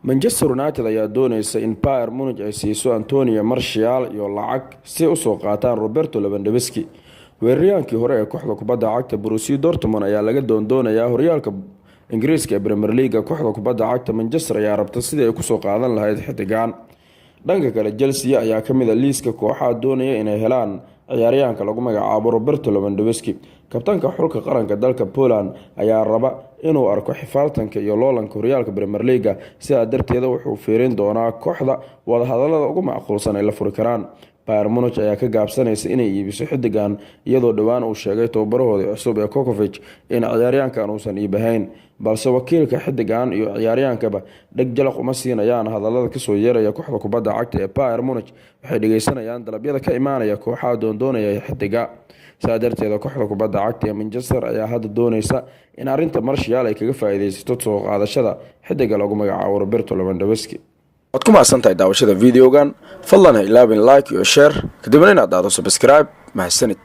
Manchester United ayaa dooneysa in Bayern Munich ay siiso Anthony Martial iyo lacag si usoo qaataan Roberto Lewandowski. Weeraryaankii hore ee kooxda kubadda cagta Borussia Dortmund ayaa laga doondoonayaa horyaalka Ingiriiska ee Premier League. Kooxda kubadda cagta Manchester ayaa rabta sidii ay kusoo qaadan lahayd xidigan. Dhanka kale, Chelsea ayaa kamid ah liiska kooxaha doonaya inay helaan ciyaaryahanka lagu magacaabo Roberto Lewandowski. Kabtanka xulka qaranka dalka Poland ayaa raba inuu arko xifaaltanka iyo loolanka horyaalka Premier League. Sidaa darteeda, wuxuu fiirin doonaa kooxda wadahadalada ugu macquulsan ay la furi karaan. Bayern Munich ayaa ka gaabsanaysa inay iibiso xidigan, iyadoo dhowaan uu sheegay tababarahoodii cusub ee Kovacic in ciyaaryahankan uusan iibahayn, balse wakiilka xidigan iyo ciyaaryaankaba dheg jalaq uma siinayaan hadalada kasoo yeeraya kooxda kubadda cagta ee Bayern Munich. Waxay dhegeysanayaan dalabyada ka imaanaya kooxaha doondoonaya xidiga. Saa darteeda, kooxda kubadda cagta ee Manchester ayaa hadda dooneysa in arrinta Martial ay kaga faa-iideysato soo qaadashada xidiga lagu magacaabo Roberto Lewandowski. Waad ku mahadsantahay daawashada videogan. Fadlan ha ilaabin like iyo share, kadibna inaad dhahdo subscribe. Mahadsanid.